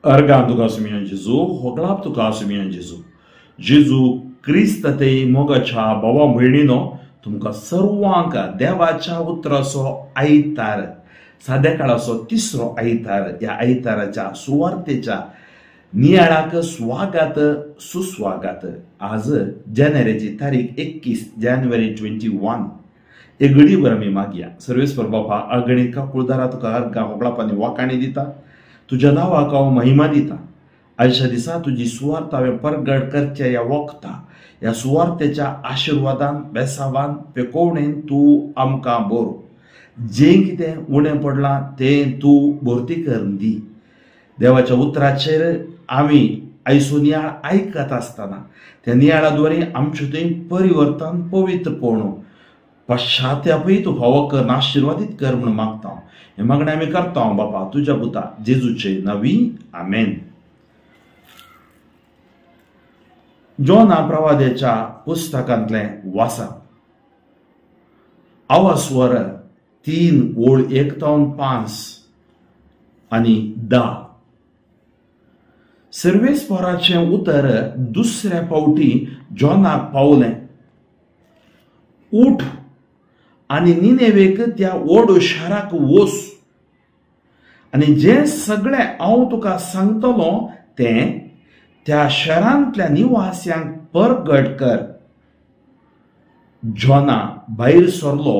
अर्गां तुका सुमियान जेजू, होगळाप तुका सुमियान जेजू. जेजू क्रिस्त ते मोगाच्या भावा भयणीनो, तुमकां सर्वांक देवाच्या उतराचो आयतार, साद्या काळाचो तिसरो आयतार, ह्या आयताराच्या सुवार्तेच्या नियाळाक स्वागत सुस्वागत. आज जानेवारीची तारीख 21 जानेवारी 21. एक घडीभर आमी मागया. सर्वेस्पर बापा, अगणीत काकुळदारा तुका अर्गां होगळाप आनी वाखाणी दिता, तुज्या नांवाक हांव महिमा दिता. आयच्या दिसा तुजी सुवार्थ हांवें परगट करच्या ह्या वखता, ह्या सुवार्थेच्या आशिर्वादान, बेसावान, पेकोवणेन तूं आमकां बरो. जें कितें उणें पडलां तें तूं भरती करून दी. देवाच्या उतराचेर आमी आयचो नियाळ आयकत आसतना त्या नियाळा द्वारे आमचें थंय परिवर्तन, पवित्रपण, पश्चातापूय तूं फावो कर, आशिर्वादीत कर म्हूण मागता. हें मागणें आमी करता बापा तुज्या पुता जेजूचे नवी, आमेन. जोना प्रवाद्याच्या पुस्तकांतलें वाचप. आवास्वर 3 ओळ 1 ते 5 आनी 10. सर्वेस्पराचें उतर दुसऱ्या फावटी जॉनाक पावलें. उठ आनी निनेवेक त्या व्हड शाराक वच आनी जें सगळें हांव तुका सांगतलो तें त्या शारांतल्या निवास्यांक परगट कर. जॉना भायर सरलो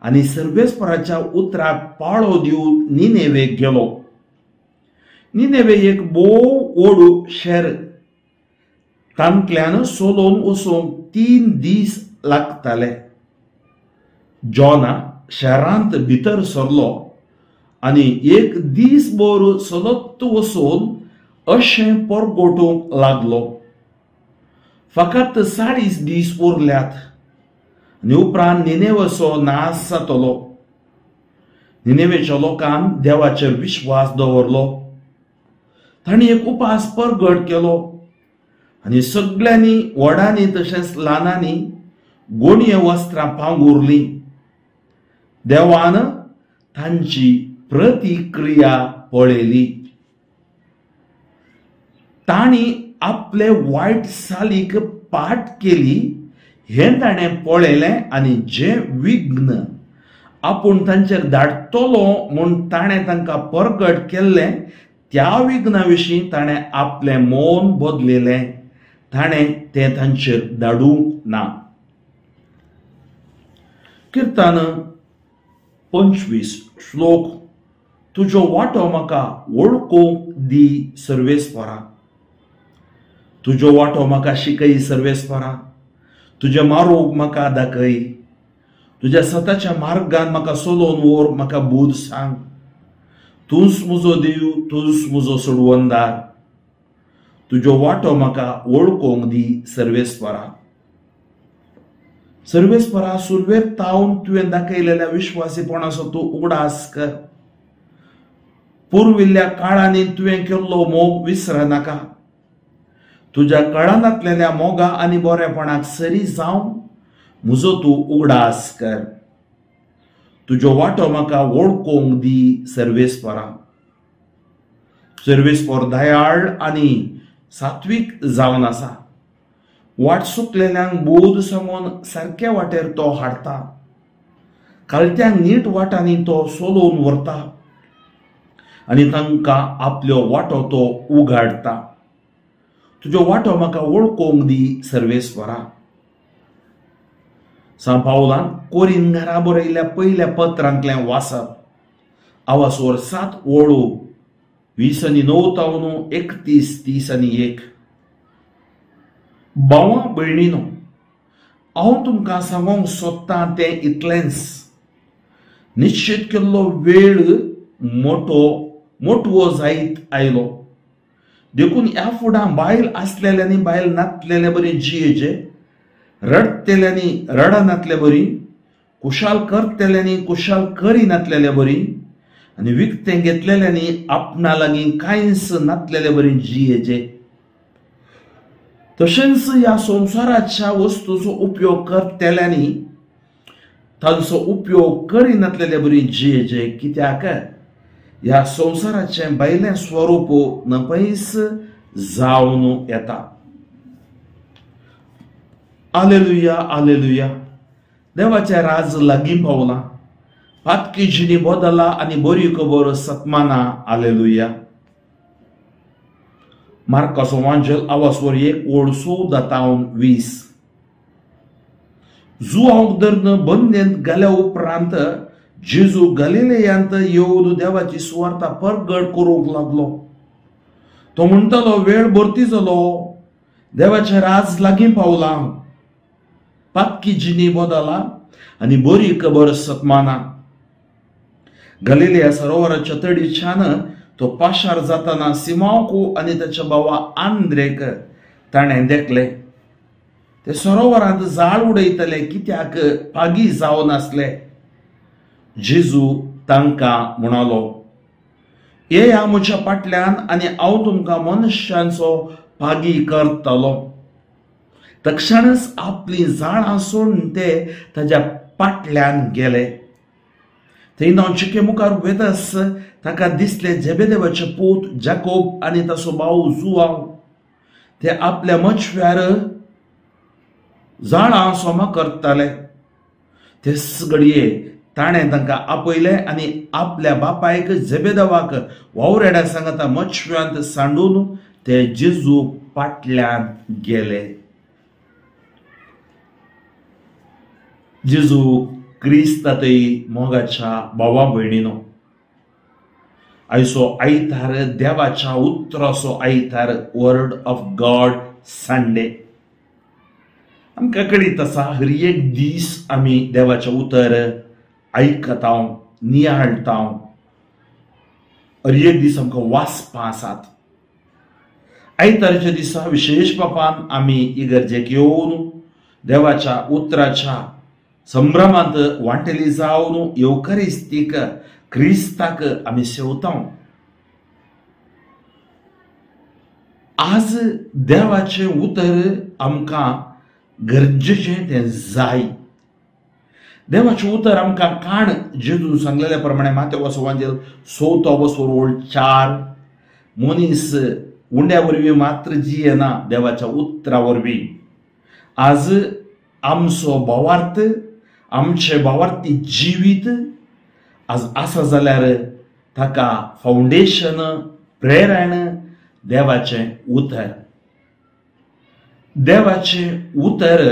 आनी सर्वेस्पराच्या उतराक पाळो दिवन निनेवेक गेलो. निनेवे एक भोव व्हड शहर, तांतल्यान सोलोवन वचूंक 3 दीस लागताले. जॉना शहरांत भितर सरलो आनी एक दीस भर चलत वचून अशें परगटूंक लागलो. फकत 40 दीस उरल्यात आनी उपरांत निनेवेचो नाश जातलो. निनेवेच्या लोकान देवाचेर विश्वास दवरलो. तांणी एक उपास परगट केलो आनी सगळ्यांनी, व्हडांनी तशेंच ल्हानांनी, गोणये वस्त्रां पांगुरलीं. देवान तांची प्रतिक्रिया पळयली. तांणी आपले वायट सालीक पाठ केली हें ताणें पळयलें आनी जें विघ्न आपूण तांचेर धाडटलो म्हूण ताणें तांकां परगट केल्लें त्या विघ्ना विशीं ताणें आपलें मौन बदलिलें. ताणें तें तांचेर धाडूंक ना. किर्तन 25 श्लोक. तुजो वांटो म्हाका वळखूंक दी सर्वेस्परा, तुजो वांटो म्हाका शिकय सर्वेस्परा, तुजें मारोग म्हाका दाखय, तुज्या सताच्या मार्गान म्हाका चलोवन व्हर, म्हाका बूद सांग. तूंच म्हजो देव, तूंच म्हजो सोडवणदार, तुजो वांटो म्हाका वळखूंक दी सर्वेस्परा. सर्वेस्परा, सुरवेर तावन तुवें दाखयलेल्या विश्वासीपणाचो तूं उगडास कर. पुर्विल्ल्या काळांनी तुवें केल्लो मोग विसरनाका. तुज्या कळनातलेल्या मोगा आनी बरेपणाक सरी जावन म्हजो तूं उगडास कर. तुजो वांटो म्हाका वळखूंक दी सर्वेस्परा. सर्वेस्पर दयाळ आनी सात्वीक जावन आसा. वाट चुकलेल्यांक बोध सांगून सारक्या वाटेर तो हाडटा. कालत्यांक नीट वाटांनी तो चलोवन व्हरता आनी तांकां आपल्यो वाटो तो उगाडटा. तुजो वांटो म्हाका वळखूंक दी सर्वेस्परा. सांत पावलान कोरिंत घरा बरयल्ल्या पयल्या पत्रांतलें वाचप. आवासोर 7 ओळू 20 आनी 9 तावन 31 30 आनी 1. भावा भयणीनो, हांव तुमकां सांगूंक सोदतां तें इतलेंच. निश्चीत केल्लो वेळ मोटो मोटवो जायत आयलो. देखून ह्या फुडां बायल आसलेल्यांनी बायल नातलेले बरी जियेचे, रडटेल्यांनी रडनातले बरी, कुशाल करतेल्यांनी कुशाल करिनातलेले बरी आनी विकतें घेतलेल्यांनी आपणा लागीं कांयच नातलेले बरी जियेचे. तशेंच ह्या संवसाराच्या वस्तूचो उपयोग करतेल्यांनी तांचो उपयोग करिनातलेले बरी जियेचे. कित्याक ह्या संवसाराचें भायलें स्वरूप नपयस जावन येता. आलेलुया, आलेलुया. देवाचें राज लागीं पावलां. पातकी जिणी बदला आनी बरी खबर सतमाना. आलेलुया. मार्काचो वांजेल आवासवर 1 ओळ 14 20. जुआंक धरून बंदेंत गेल्या उपरांत जेजू गलिलेयांत येवन देवाची सुवार्ता परगट करूंक लागलो. तो म्हणटालो, वेळ भरती जालो, देवाचें राज लागीं पावलां. पातकी जिणी बदला आनी बरी खबर सतमाना. गलिलिया सरोवराच्या तडीच्यान तो पाशार जाताना सिमांवकू आनी ताच्या भावा आंद्रेक ताणें देखले. ते सरोवरांत जाळ उडयतले कित्याक पागी जावन आसले. जेजू तांकां म्हणालो, येया म्हज्या फाटल्यान आनी हांव तुमकां मनशांचो पागी करतलो. तक्षणच आपली जाळां सोडून ते ताज्या फाटल्यान गेले. थंय नांवचिके मुखार वेतस ताका दिसले जेबेदेवाचे पूत जाकोब आनी ताचो भाव जुआंव. ते आपल्या मचव्यार जाळां सोमा करताले. तेच घडये ताणें तांकां आपयलें आनी आपल्या बापायक जेबेदेवाक वावरेड्या सांगाता मचव्यांत सांडून ते जेजू फाटल्यान गेले. जेजू क्रिस्तातय मोगाच्या भावा भयणीनो, आयचो आयतार देवाच्या उतराचो आयतार, वर्ड ऑफ गॉड संडे. आमकां कळीत आसा, हर एक दीस आमी देवाचें उतर आयकता, नियाळटा. हर एक दीस आमकां वाचपां आसात. आयताराच्या दिसा विशेश बापान आमी इगर्जेक येवन देवाच्या उतराच्या संभ्रमांत वांटेली जावन येवकारिस्तीक क्रिस्ताक आमी सेवता. आज देवाचें उतर आमकां गरजेचें तें जाय. देवाचें उतर आमकां काण जेजून सांगलेल्या प्रमाणे मातेवाचो वांजेल 4 4 मनीस उंड्या वरवीं मात्र जियेना, देवाच्या उतरा वरवीं. आज आमचो भावार्थ, आमचें भावार्थी जिवीत आज आसा जाल्यार ताका फावंडेशन, प्रेरण देवाचें उतर. देवाचें उतर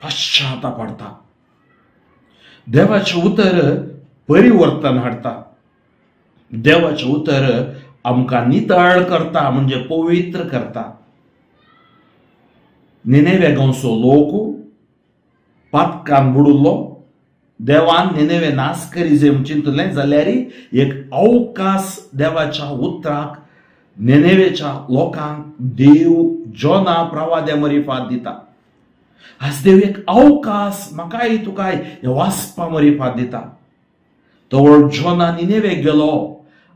पश्चाताप हाडटा. देवाचें उतर परिवर्तन हाडटा. देवाचें उतर आमकां नितळ करता, म्हणजे पवित्र करता. निनेवे गांवचो लोक पातकान बुडुल्लो. देवान निनेवे नाश करी जाय म्हूण चिंतलें जाल्यार एक अवकाश देवाच्या उतराक निनेवेच्या लोकांक देव जोना प्रवाद्या मरिफात दिता. आज देव एक अवकाश म्हाकाय तुकाय ह्या वाचपा मरिफात दिता. तो जोना निनेवे गेलो.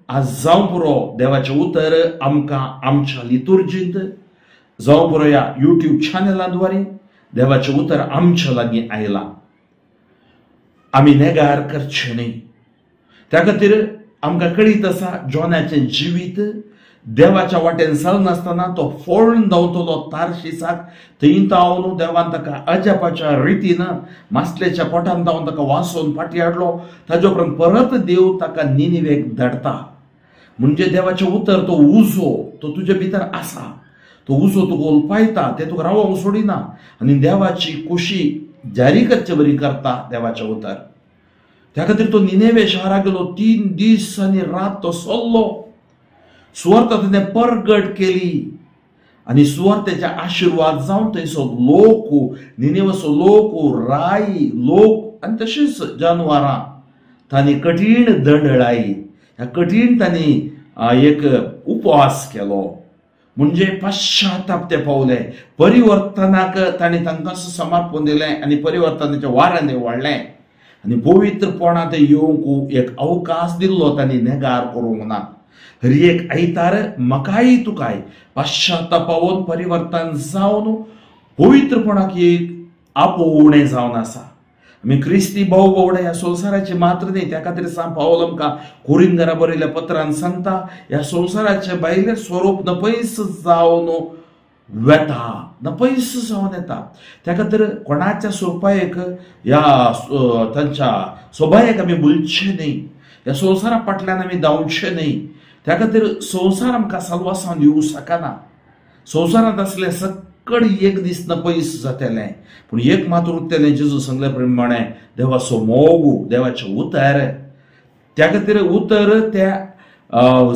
आज जावं पुरो देवाचें उतर आमकां आमच्या लितुर्जींत, जावं पुरो ह्या यूट्यूब चॅनला द्वारे देवाचें उतर आमच्या लागीं आयलां. आमी नेगार करचें न्हय. त्या खातीर आमकां कळीत आसा, जोनाचें जिवीत देवाच्या वाटेन चलनासतना तो फोळून धांवतलो तारशिसाक. थंय धांवन देवान ताका अजापाच्या रितीन मासलेच्या पोटान धांवन ताका वाचोवन फाटीं हाडलो. ताजे उपरांत परत देव ताका निनिवेक धाडटा. म्हणजे देवाचें उतर, तो उजो तो तुजे भितर आसा, तो उजो तुका उलपायता, ते तुका रावोंक सोडिना आनी देवाची कुशी जारी करचे बरी करता देवाचें उतर. त्या खातीर तो निनेवे शहराक गेलो. 3 दीस आनी रात तो सल्लो. सुवार्ता ताणें परगट केली आनी सुवार्तेचे आशिर्वाद जावन थंयसो लोक, निनेवेचो लोक, राय लोक आनी तशीच जानवरां तांणी कठीण दंडळाई, ह्या कठीण तांणी एक उपवास केलो. म्हणजे पश्चाताप ते पावले. परिवर्तनाक तांणी तांकां समर्पण दिलें आनी परिवर्तनाच्या वाऱ्यान वाडलें आनी पवित्रपणांत येवंक एक अवकाश दिल्लो तांणी नेगार करूंक ना. हर एक आयतार म्हाकाय तुकाय पश्चातापावन परिवर्तन जावन पवित्रपणाक एक आपोवणें जावन आसा. आमी क्रिस्ती भाव बावडे ह्या संवसाराचे मात्र न्ही. त्या खातीर सांत पावल आमकां कोरिंदरा बरयल्या पत्रान सांगता, ह्या संवसाराचे भायलें स्वरूप नपयस जावन वेता, नपयस जावन येता. त्या खातीर कोणाच्या सोपायेक ह्या तांच्या सोबायेक आमी भुलचें न्ही, ह्या संवसारा फाटल्यान आमी धांवचें न्ही. त्या खातीर संवसार आमकां साल्वासांव दिवंक शकना. संवसारांत आसलें सकड एक दीस नपयस जातलें, पूण एक मात उरतलें जेजू सांगल्या प्रमाणे देवाचो मोग, देवाचें उतर. त्या खातीर उतर त्या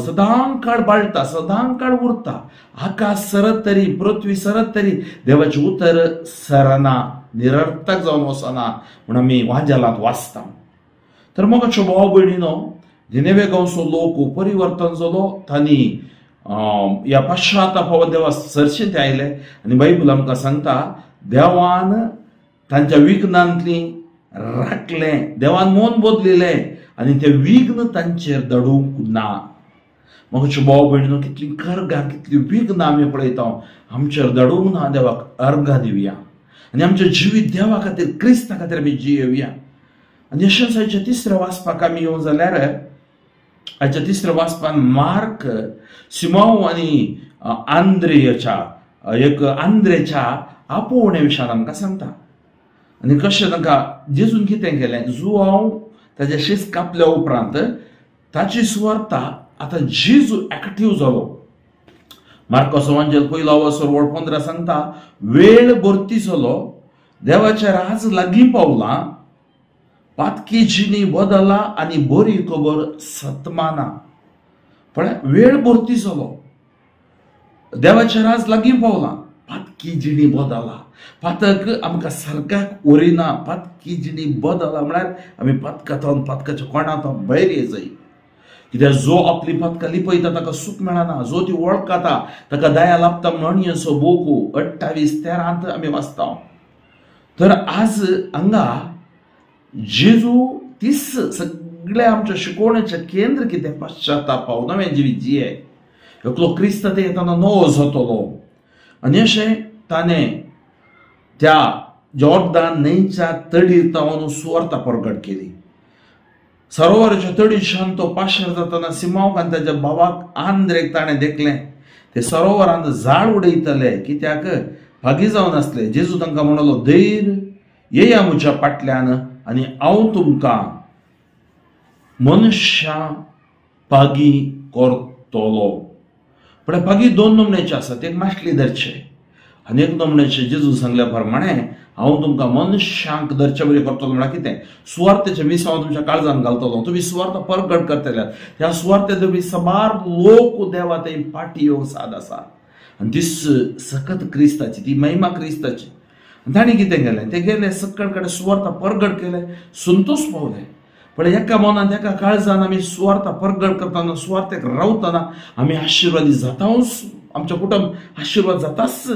सदां काळ बाळटा, सदां काळ उरता. आकाश सरत तरी, पृथ्वी सरत तरी देवाचें उतर सरना, निरर्थक जावन वचना म्हूण आमी वांजेलांत वाचता. तर मोगाच्यो भाव भयणीनो, निनेवे गांवचो लोक परिवर्तन जालो, तांणी ह्या पश्चातापाव देवा सरशें ते आयले आनी बायबल आमकां सांगता देवान तांच्या विघ्नांतली राखलें, देवान मन बदलिलें आनी तें विघ्न तांचेर दडूंक ना. मोगाच्यो भाव भयणीनो, कितलीं कर्गां, कितलीं विघ्नां आमी पळयता आमचेर दडूंक ना. देवाक अर्घां दिवया आनी आमचें जिवीत देवा खातीर, क्रिस्ता खातीर आमी जियेवया. आनी अशेंच आयच्या तिसऱ्या वाचपाक आमी येवं जाल्यार आयच्या तिसऱ्या वाचपान मार्क सिमांव आनी आंद्रेच्या एक आंद्रेच्या आपोवण्या विशयान आमकां सांगता. आनी कशें तांकां जेजून कितें केलें, जुआंव ताजे शीस कापल्या उपरांत ताची सुवार्ता आतां जेजू एक्टीव जालो. मार्कोस वांजेल पयलो वसर वळ 15 सांगता, वेळ भरती जालो, देवाचें राज लागीं पावलां, पातकी जिणी बदला आनी बरी खबर सतमाना. पळय, वेळ भरती जालो, देवाचें राज लागीं पावलां, पातकी जिणी बदला. पातक आमकां सारक्याक उरिना. पातकी जिणी बदला म्हळ्यार आमी पातकांत, पातकाच्या कोणांत भायर येजाय. कित्याक जो आपली पातकां लिपयता ताका सूख मेळना, जो ती वळखता ताका दया लाभता म्हणयेचो बोकू 28:13 आमी वाचता. तर आज हांगा जेजू तीस सगळ्या आमच्या शिकोवण्याचें केंद्र कितें, पश्चातापाव, नवें जिवीत जिये. एकलो क्रिस्त ते येतना नवो जातलो. आनी अशें ताणें त्या जॉर्दान न्हंयच्या तडीर तावन सुवार्ता परगट केली. सरोवराच्या तडीच्यान तो पाशार जातना सिमांवक आनी ताच्या भावाक आंद्रेक ताणें देखलें. ते सरोवरांत झाड उडयतले कित्याक भागी जावन आसले. जेजू तांकां म्हणलो, धैर्य येया म्हज्या फाटल्यान आनी हांव तुमकां मनशां पागी करतलो. पण पागी दोन नमण्याचे आसात, एक मासली धरचे आनी एक नमण्याचे. जेजू सांगल्या प्रमाणे हांव तुमकां मनशांक धरचे बरी करतलो म्हळ्यार कितें, सुवार्थेचें मिसांव तुमच्या काळजान घालतलो, तुमी सुवार्थ परगट करतले. ह्या सुवार्थे तुमी साबार लोक देवा ते पाटी येवंक साद आसा. आनी ती सकत क्रिस्ताची, ती महिमा क्रिस्ताची. आनी तांणी कितें केलें, ते गेले सकळ कडेन सुवार्थ परगट केले, संतोश पावले. पण एका मनान एका काळजान आमी सुवार्थ परगट करतना, सुवार्थेक रावतना आमी आशिर्वादी जाताच, आमचें कुटुंब आशिर्वाद जाताच.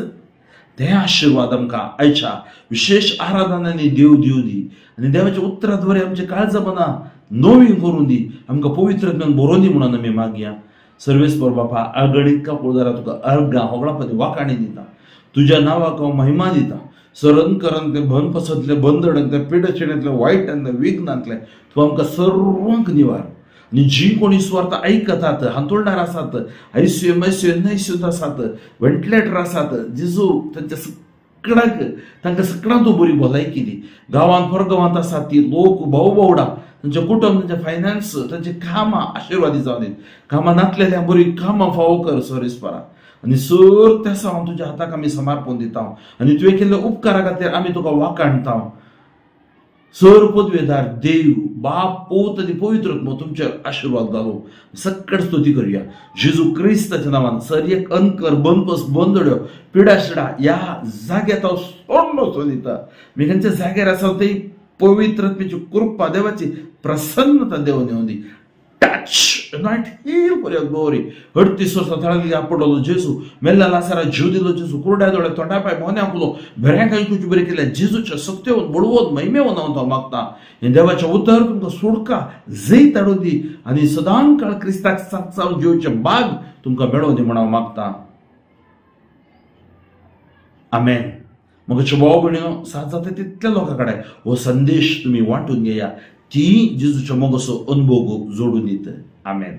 ते आशिर्वाद आमकां आयच्या विशेष आराधनांनी देव दिवं दी आनी देवाच्या उतरा द्वारे आमच्या काळजा मनां नवी करून दी, आमकां पवित्र ज्ञान बरोवन दी म्हणून आमी मागया. सर्वेस्पर बापा, अगणीत काकुळदारा तुका अर्घां होगळापती वाखाणी दिता, तुज्या नांवाक हांव महिमा दिता. सरण करंतले भनपसंतले बंदडांतले पिडचिणेंतले वायटांतले विघ्नांतले तूं आमकां सर्वांक निवार. आनी जी कोणी सुवार्थ आयकतात, हांतुळणार आसात, आयसीयू एमआयसीयू एनआयसीयूत आसात, व्हेंटिलेटर आसात, जेजू तांच्या सगळ्यांक तांकां सगळ्यांक तूं बरी भलायकी दी. गांवांत परगांवांत आसात ती लोक भाव भावडां, तांचें कुटुंब, तांचें फायनान्स, तांची कामां आशिर्वादी जावन दी. कामां नातलेल्या बरी कामां फावो कर सर्वेस्परा. आनी सर त्या सावन तुज्या हाताक आमी समर्पण दिता आनी तुवें केल्ल्या उपकारा खातीर आमी तुका वाखाणता. सर पदवेदार देव बाप पोत आनी पवित्र आत्मो तुमचेर आशिर्वाद घालूं. सकट स्तुती करुया जेजू क्रिस्ताच्या नांवान. सर एक अनकर बनपस बंदड्यो पिडाशिडा ह्या जाग्यार हांव सोडलो सो दिता. मी खंयच्या जाग्यार आसा ते पवित्र आत्म्याची कृपा, देवाची प्रसन्नता देव नेवन दी. Touch, anoint, heal for your glory. 38 वर्सां थळांतली आपडलो जेजू, मेल्ल्या लासारा जीव दिलो जेजू, कुरड्या दोळ्या तोंडा पाय मोन्या आपुलो बऱ्यांक आयकुची बरें केलें जेजूच्या सक्तेवन बडवोन महिमेवन हांव तो मागता. हें देवाचें उतर तुमकां सुटका जैत हाडून दी आनी सदां काळ क्रिस्ताक सात जिवचें बाग तुमकां मेळोवन दी म्हूण हांव मागता. आमेन. मोगाच्या भाव भयणीनो, साथ जाता तितल्या लोकां कडेन हो संदेश तुमी वांटून घेया, ती जेजूच्या मोगाचो अनुभव जोडून दित. आमेन.